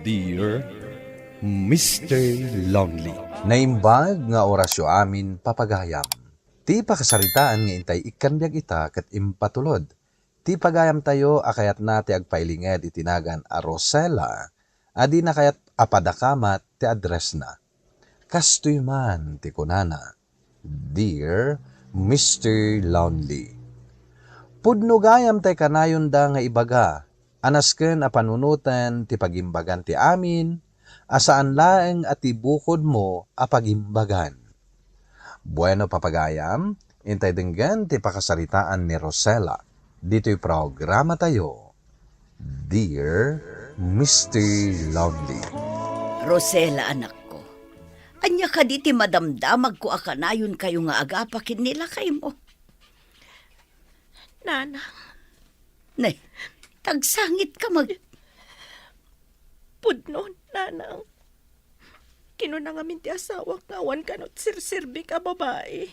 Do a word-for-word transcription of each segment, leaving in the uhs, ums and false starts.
Dear Mister Lonely. Naimbag nga orasyo amin, papagayam. Ti pakasaritaan nga intay ikkan biag ita ket impatulod ti pagayamtayo a kayatna ti agpailinged iti nagan a Rosella a dina kayat a padakamat ti addressna. Kastoy man ti kunana, "Dear Mister Lonely, pudno gayam tay kanayonda nga ibaga a nasken a panunoten ti pagimbagan ti amin a saan laeng a ti bukodmo a pagimbagan." Bueno, papagayam, intay denggen ti pakasaritaan ni Rosella ditoy programatayo, Dear Mister Lonely. Rosella, anakko, ania kadi ti madamdamagko a kanayonkayo nga agapa ken ni lakaymo? Nanang. Ne, tagsangitka met. Pudno, Nanang. Kinuna ngamin ti asawak nga awan kano ti serserbik a babai.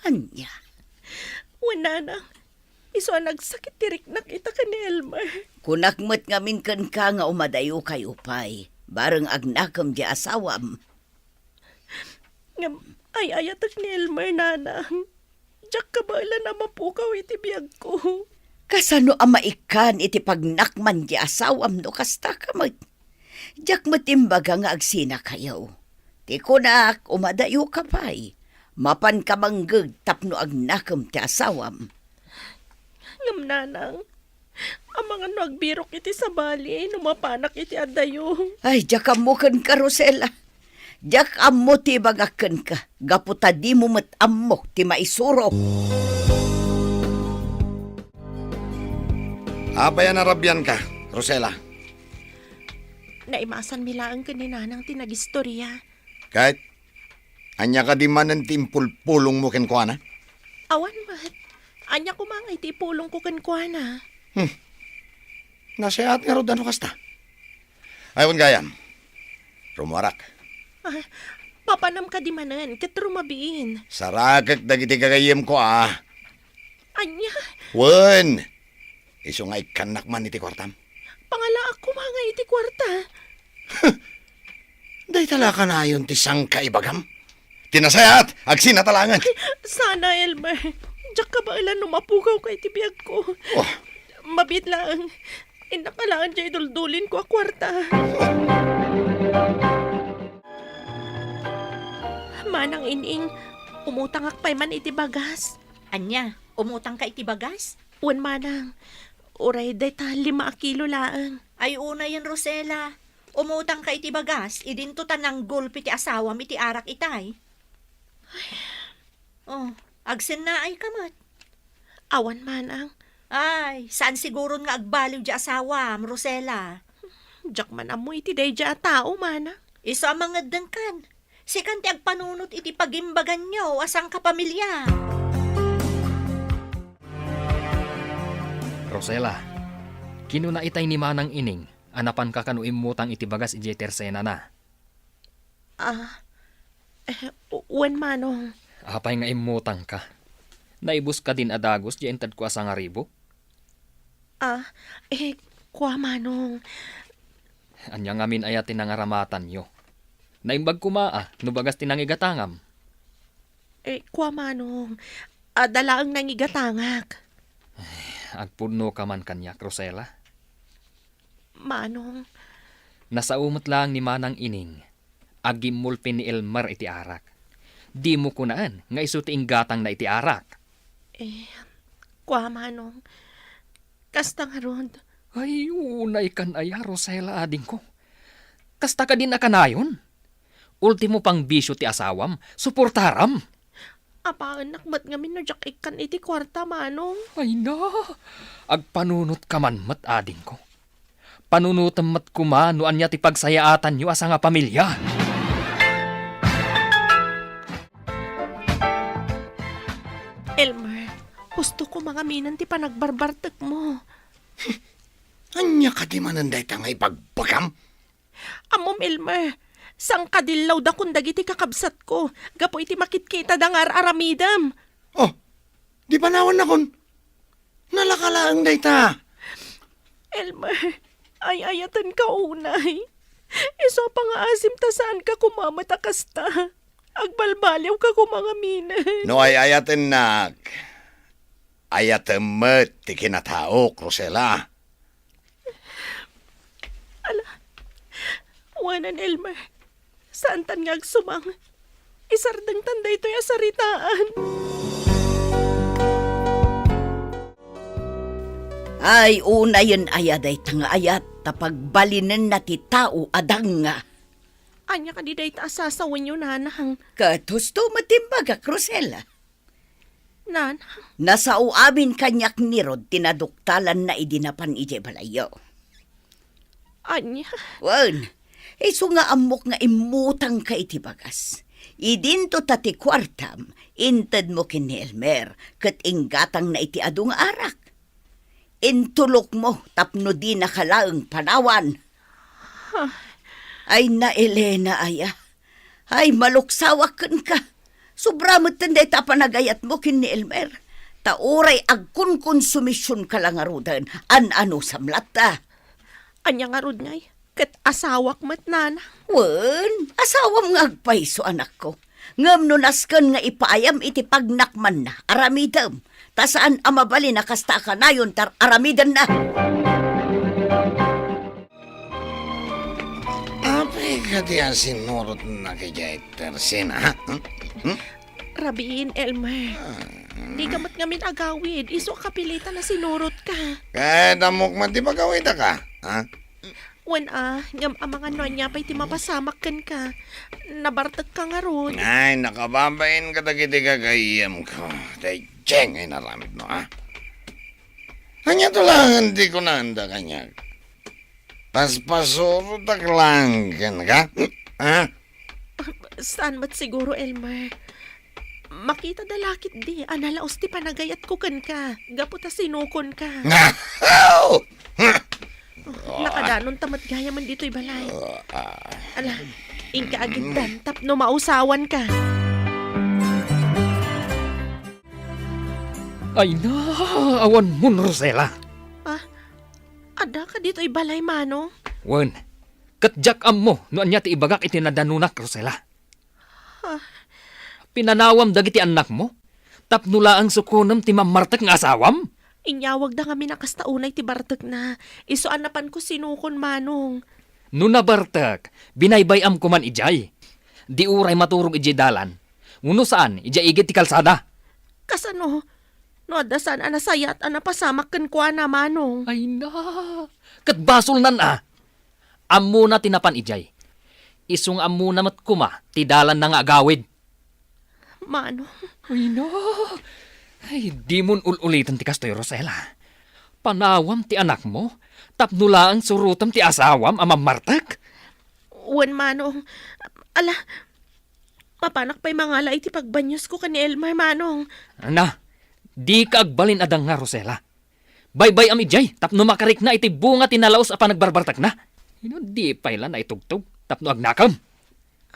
Ania? Wen, Nanang, isu a nagsakit ti riknak ita ken ni Elmer. Kunak met ngamin kenka nga umadayokayo pay, bareng agnakem ti asawam. Ngem ay-ayatek ni Elmer, Nanang. Diak kabaelan a mapukaw iti biagko. Kasano a maikkan iti pagnakman ti asawam no kasta ka met? Diak met imbaga nga agsinakayo. Ti kunak, umadayoka pay. Mapanka manggeg tapno agnakem ti asawam. Ngem, Nanang, amangan no agbirok iti sabali no mapanak iti adayo. Ay, diak ammo kenka, Rosella. Diak ammo ti ibagak kenka, gapu ta dimo met ammo ti maisurok. Apay a narabianka, Rosella? Naimasanmi laeng ken ni Nanang ti nagistoria. Ket ania kadi manen ti impulpulongmo kenkuana? Awan met. Ania koma nga iti ipulongko kenkuana? Hmm. Nasayaat ngarud a no kasta. Ay, wen gayam. Rummuarak. Ah, papanam kadi manen ket rumabiin. Sarakek dagiti gagayyemko, a. Ania? Wen, isu nga ikkannak man iti kuartam. Pangalaak koma nga iti kuarta. Dayta la kanayon ti sangkaibagam? Ti nasayaat, agsinata laengen. Ay, sana, Elmer. Diak kabaelan no mapugawka iti biagko. Oh. Mabiit laeng. Innak laeng diay duldulinko a kuarta. Manang Ining, umutangak pay man iti bagas. Ania, umutangka iti bagas? Wen, Manang. Uray dayta lima a kilo laeng. Ay, unayen, Rosella. Umutangka iti bagas, idinto ta nanggulpi ti asawam iti arak itay. Oh, agsennaayka met. Awan, Manang. Ay, saan siguron nga agbaliw di asawam, Rosella. Diak man ammo iti daydiay a tao, Manang. Isu a mangeddengkan. Sikan ti agpanunot iti pagimbaganyo a sangkapamilya. Rosella, kinuna itay ni Manang Ining a napanka kano immutang iti bagas idiay tersenana. Ah, eh, wen, Manong. Apay nga immutangka? Naibus kadin a dagus diay intedko a sangaribu? Ah, eh, kua, Manong. Ania ngamin aya ti nangaramatanyo? Naimbag koma a no bagas ti nangigatangam. Eh, kua, Manong. Adda laeng nangigatangak. Ay, agpudnoka man kaniak, Rosella. Manong. Nasao met laeng ni Manang Ining a gimmulpi ni Elmer iti arak. Dimo kunaen nga isu ti inggatangna iti arak. Eh, kua, Manong. Kasta ngarud. Ay, unaykan aya, Rosella, adingko. Kasta kadin a kanayon? Ultimo pangbisio ti asawam, suportaram. Apaennak met ngamin no diak ikkan iti kuarta, Manong. Ay na, agpanunotka man met, adingko. Panunotem met koma no ania ti pagsayaatanyo a sangapamilya. Elmer, husto koma ngamin ti panagbarbartekmo. Ania kadi manen dayta nga ibagbagam? Ammom, Elmer, sangkadillawdakon dagiti kakabsatko gapu iti makitkitada nga ar-aramidem. Oh, di panawannakon? Nalaka laeng dayta. Elmer, Ay-ayatenka unay. Isu a pangaasim ta saanka koma met a kasta. Agbalbaliwka koma ngamin. No ay-ayatennak, ayatem met ti kinataok, Rosela. Ala, wanan, Elmer. Saantan nga agsubang. Isardengtan daytoy a saritaan. Ay, unayen aya dayta nga ayat ta pagbalinenna ti tao a danga. Ania kadi dayta a sasawenyo, nanang? Ket husto met ti imbagak, Rosela. Nanang? Nasao amin kaniak ni Rod ti naduktalanna idi napan idiay balayyo. Ania? Wen, isu nga ammok nga immutangka iti bagas. Idinto ta ti kuartam, intedmo ken ni Elmer, ket inggatangna iti adu nga arak. Intulokmo tapno dinaka laeng panawan. Ay na, Elena, aya. Ay, maluksawak kenka. Sobra metten dayta a panagayatmo ken ni Elmer. Ta uray agkonkonsumisionka la ngaruden, an-anusam latta. Ania ngarud ngay? Ket asawak met, nana. Wen, asawam nga agpayso, anakko. Ngem no nasken nga ipaayam iti pagnakmanna, aramidem. Ta saan a mabalin a kasta a kanayon ti ar-aramidenna. Apay kadi a sinurotnak idiay Tersena, ha? Hmm? Hmm? Rabiin, Elmer. Ah. Dika met ngamin agawid, isu a kapilitan a sinurotka. Ket ammok met ti pagawidaka, ha? Wen a, ngem amangan no ania pay ti mapasamak kenka. Nabartekka ngarud. Ay, nakababain kadagiti gagayyemko. Daydiay nga inaramidmo, ha? Ania to laengen ti kunanda kaniak? Paspasurotak laeng kenka? Ha? Saan met siguro, Elmer? Makita da la ketdi a nalaus ti panagayatko kenka gapu ta sinukonka. Nakadanon ta met gayamen ditoy balay. Ah. Ala, inka agiddan tapno mausawanka. Ay na, awan mon, Rosela. Ah, adda ka ditoy balay, Manong? Wen, ket diak ammo no ania ti ibagak iti nadanonak, Rosela. Ah. Pinanawam dagiti annakmo tapno laeng sukonem ti mammartek nga asawam? Inyawagda ngamin a kasta unay ti bartekna. Isu a napanko sinukon, Manong. No nabartek, binaybay-am koman idiay. Di uray maturog idiay dalan. Wenno saan, idiay igid ti kalsada. Kasano? No adda saan a nasayaat a napasamak kenkuana, Manong. Ay na, ket basolnan a. Ammona ti napan idiay. Isu nga ammona met koma ti dalanna nga agawid. Manong. Ay na. Ay, dimon ul-uliten ti kastoy, Rosela. Panawam ti anakmo, tapno laeng surotem ti asawam a mammartek. Wen, Manong. Ala, mapanak pay mangala iti pagbanyusko ken ni Elmer, Manong. Na, dika agbalin a danga, Rosela. Baybay-am idiay tapno makarikna iti bunga ti nalaus a panagbarbartekna. Ino di pay la naitugtog tapno agnakem?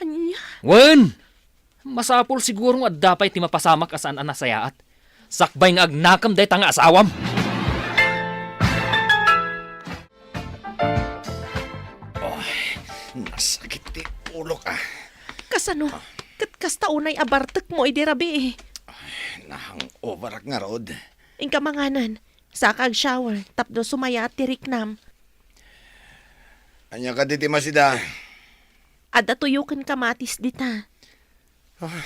Ania? Wen, masapul siguro nga adda pay ti mapasamak a saan a nasayaat. Sakbay nga agnakem dayta nga asawam. Oy, nasakit ti ulok, ah. Kasano? Ah. Ket kasta unay a bartekmo idi rabii. Ay, nahangoverak ngarud. Inka manganen. Saka ag-shower, tapno sumayaat ti riknam. Ania kadi ti masida? Adda tuyo ken kamatis dita. Ah.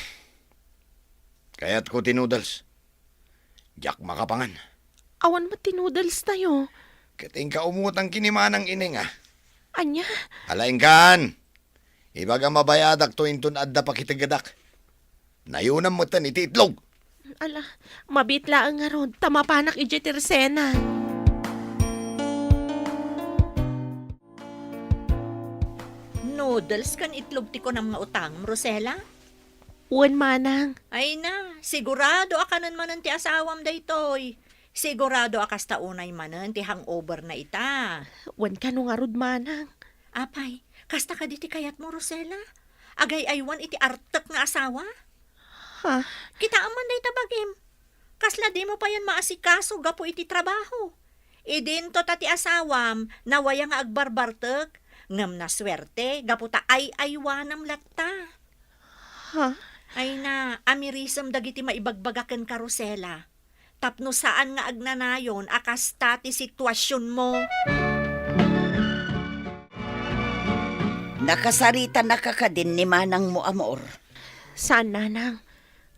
Kayatko ti noodles. Diak makapangan. Awan met ti noodles tayo. Ket inka umutang ken ni Manang Ineng, ah. Ania? Ala, inkan. Ibagam a bayadakto inton adda pakiteggedak. Nayonam metten iti itlog. Ala, mabiit laeng ngarud, ta mapanak idiay Tersena. Noodles ken itlog ti kunam nga utangem, Rosela? Wen, manang. Ay na, sigurado a kanen manen ti asawam daytoy. Sigurado a kasta unay manen ti hangover na ita. Wen, kano ngarud, manang? Apay, kasta kadi ti kayatmo, Rosela? Agay-aywan iti artek nga asawa? Ha? Kitaem man dayta bagim. Kasla dimo payen maasikaso gapu iti trabaho. Idinto ta ti asawam, nawaya nga agbarbartek, ngem nasuerte, gapu ta ay-aywanam latta. Ha? Ay na, amirisem dagiti maibagbaga kenka, Rosela. Tapno saan nga agnanayon a kasta ti situasionmo. Nakasaritanaka kadin ni manangmo, amor? Saan, nanang.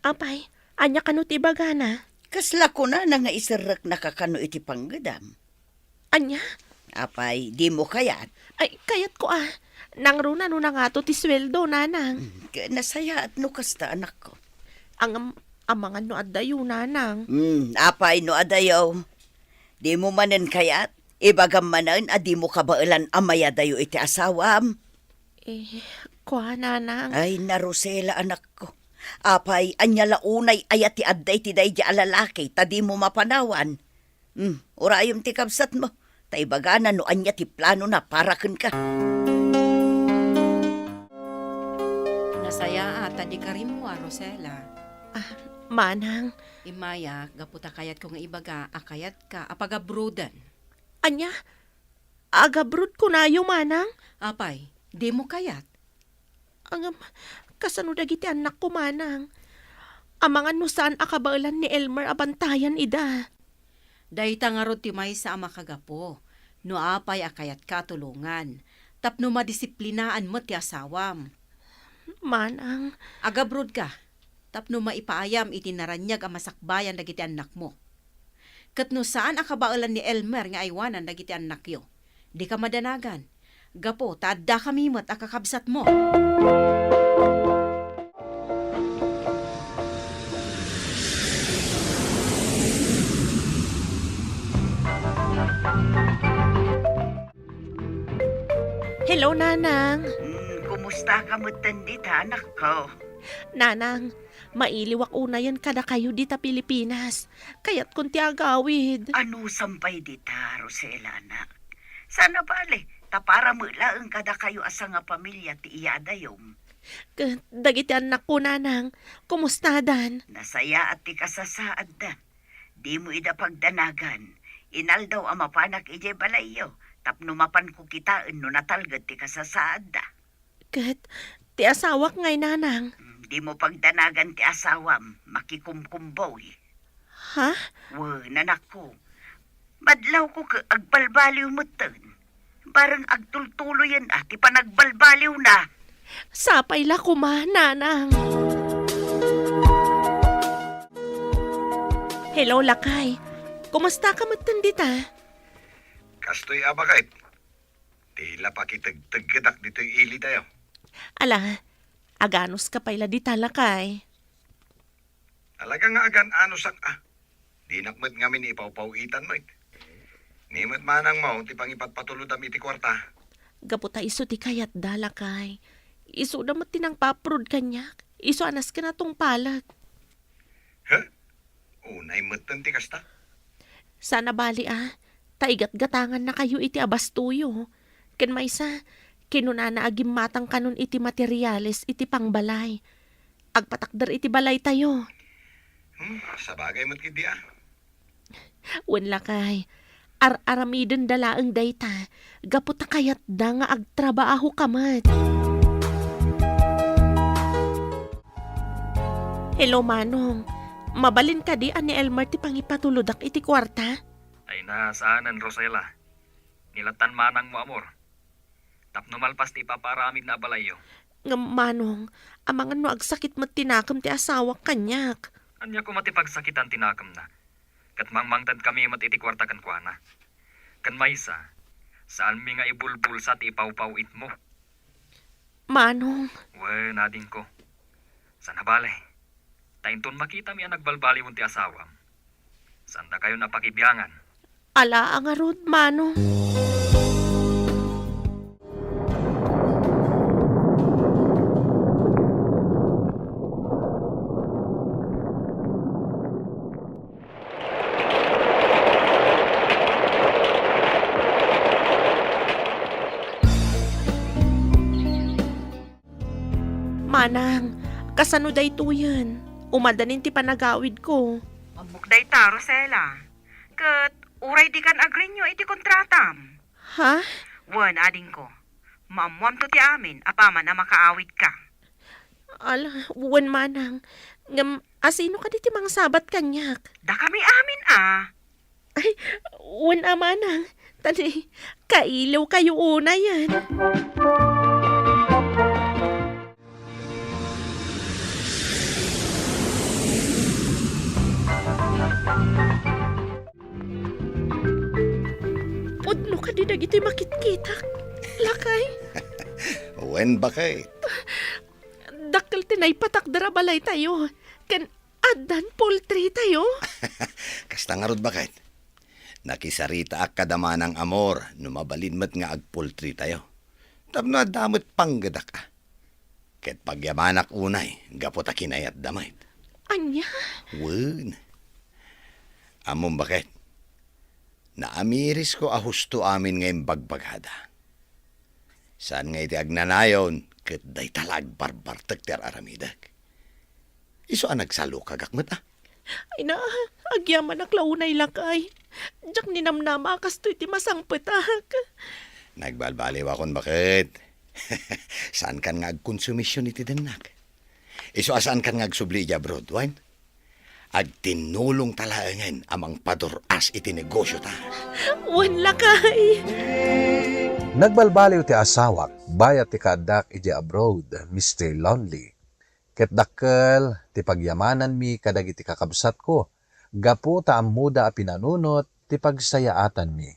Apay, ania kano ti ibagana? Kasla kunana nga iserreknaka kano iti panggedam. Ania? Apay, dimo kayat? Ay, kayatko a. Nangruna no nangato ti sueldo, nanang. Mm, ket nasayaat no kasta, anakko. Ngem, amangan no addayo, nanang. Mm, apay no adayo? Dimo manen kayat? Ibagam manen a dimo kabaelan a mayadayo iti asawam? Eh, kua, nanang. Ay, na, Rosela, anakko. Apay, ania la unay aya ti adda iti daydi a lalaki ta dimo mapanawan? Hmm, urayem ti kabsatmo, ta ibagana no ania ti planona para kenka. Nasayaat a dika rimmuar, Rosela. Ah, manang. Immayak, gapu ta kayatko nga ibaga a kayatka a pagabruden. Ania? Agabrod kunayo, manang? Apay, dimo kayat? Ngem, kasano dagiti annakko, manang? Amangan no saan a kabaelan ni Elmer a bantayan ida. Dayta ngarud ti maysa a makagapu, no apay a kayatka a tulongan, tapno madisiplinaan met ti asawam. Manang. Agabrodka, tapno maipaayam iti naraniag a masakbayan dagiti annakmo. Ket no saan a kabaelan ni Elmer nga aywanan dagiti annakyo, dika madanagan, gapu ta addakami met a kakabsatmo. Hello, Nanang. Hmm, kumusta ka met dita, anakko? Nanang, mailiwak unayen kadakayo dita Pilipinas. Kayatkon ti agawid. Anusam pay dita, Rosela, anak. Saan a bale, ta para met laeng kadakayo a sangapamilia ti iyadayom. Ket dagiti annakko, Nanang, kumustadan? Nasayaat ti kasasaadda. Dimo ida pagdanagan. Inaldaw a mapanak idiay balayyo, tapno mapanko kitaen no natalged ti kasasaadda. Ket ti asawak ngay, Nanang? Mm, dimo pagdanagan ti asawam, makikumkumboy. Ha? Wen, anakko. Madlawko ket agbalbaliw metten. Bareng agtultuloyen a ti panagbalbaliwna. Sapay la koma, Nanang. Hello, lakay. Kumusta ka metten dita? Kastoy a baket. Ti la pakitegteggedak ditoy ilitayo. Ala, aganos ka pay la dita, lakay. Talaga nga agan-anosak a. Dinak met ngamin ipawpaw-itan met. Ni met manangmo ti pangipatpatulodam iti kuarta. Gapu ta isu ti kayatda, lakay. Isuda met ti nangpaprod kaniak. Isu a nasken a tungpalek. He? Unay metten ti kasta? Saan a bali a, ta igatgatangannakayo iti abastoyo. Ken maysa, kinunana a gimmatang kanon iti materiales iti pangbalay. Agpatakder iti balaytayo. Hmm, sabagay met ketdi a. Wen lakay, ar-aramidenda laeng dayta, gapu ta kayatda nga agtrabaho ka met. Hello, Manong. Mabalin kadi a ni Elmer ti pangipatulodak iti kuarta? Ay, saanen, Rosela. Ni lattan manangmo, amor. Tapno malpas ti ipapaaramidna a balayyo. Ngem, Manong, amangan no agsakit met ti nakem ti asawak kaniak. Ania koma ti pagsakitan ti nakemna? Ket mangmangtedkami met iti kuarta kenkuana. Ken maysa, saanmi nga ibulbulsa ti ipawpaw-itmo. Manong. Wen, adingko. Saan a bale. Ta inton makitami a nagbalbaliwen ti asawam, saandakayon a pakibiangan. Ala a ngarud, Manong. Manang, kasano daytoyen? Umadanin ti panagawidko. Ammok dayta, Rosela. Ket Uray dikan agrenew iti kontratam. Ha? Wen, adingko. Maammoamto ti amin apaman a makaawidka. Ala, wen manang. Ngem, asino kadi ti mangsabat kaniak? Dakami amin a. Ay, wen a manang. Ta ni, kailiwkayo unayen. Pudno kadi dagitoy makitkitak, lakay? Wen, baket. Dakkel ti naipatakder a balaytayo, ken addan poultrytayo. Kasta ngarud, baket. Nakisaritaak kada manang Amor no mabalin met nga agpoultrytayo. Tapno adda met panggedak a. Ket pagyamanak unay gapu ta kinayatda met. Ania? Wen. Ammom, baket. Naamirisko a husto amin nga imbagbagada. Saan nga iti agnanayon ket dayta la agbarbartek ti ar-aramidek. Isu a nagsalukagak met a. Ay na, agyamanak la unay, lakay. Diak ninamnama a kastoy ti masangpetak. Nagbalbaliwakon, baket. Saankan nga agkonsumision iti dennak. Isu a saankan nga agsubli idiay abroad, wen? Agtinnulongta laengen a mangpadur-as iti negosiota. Wen, lakay. Nagbalbaliw ti asawak bayat ti kaaddak idiay abroad, Mister Lonely. Ket dakkel ti pagyamananmi kadagiti kakabsatko gapu ta ammoda a pinanunot ti pagsayaatanmi.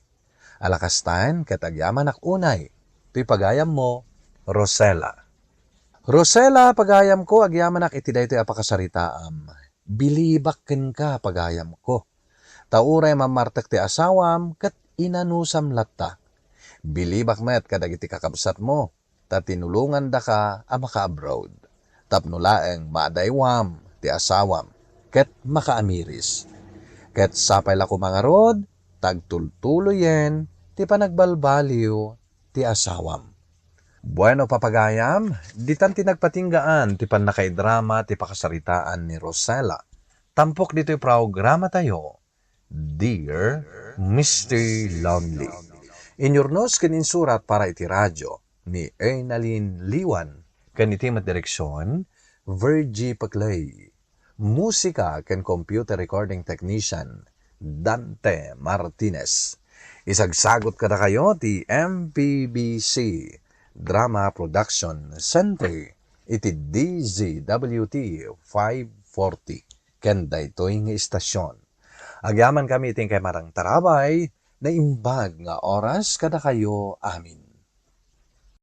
Ala kastaen ket agyamanak unay toy pagayammo, Rosella. Rosella, pagayamko, agyamanak iti daytoy a pakasaritaam. Bilibak kenka, pagayamko. Ta uray mammartek ti asawam ket inanusam latta. Bilibak met kadagiti kakabsatmo ta tinulongandaka a maka-abroad tapno laeng maadaywam ti asawam ket makaamiris. Ket sapay la koma ngarud ta agtultuloyen ti panagbalbaliw ti asawam. Bueno, papagayam, ditan ti nagpatinggaan ti pannakaidrama ti pakasaritaan ni Rosella. Tampok ditoy programatayo, Dear Mister Lonely. Inyurnos ken insurat para iti radyo ni Ernalyn Liwan, ken iti met direksion, Virgie Paclay. Musika ken computer recording technician, Dante Martinez. Isagsagot kadakayo ti M P B C Drama Production Center iti D Z W T five forty ken daytoy nga istasion. Agyamankami iti inkay marangtarabay, naimbag nga oras kadakayo amin.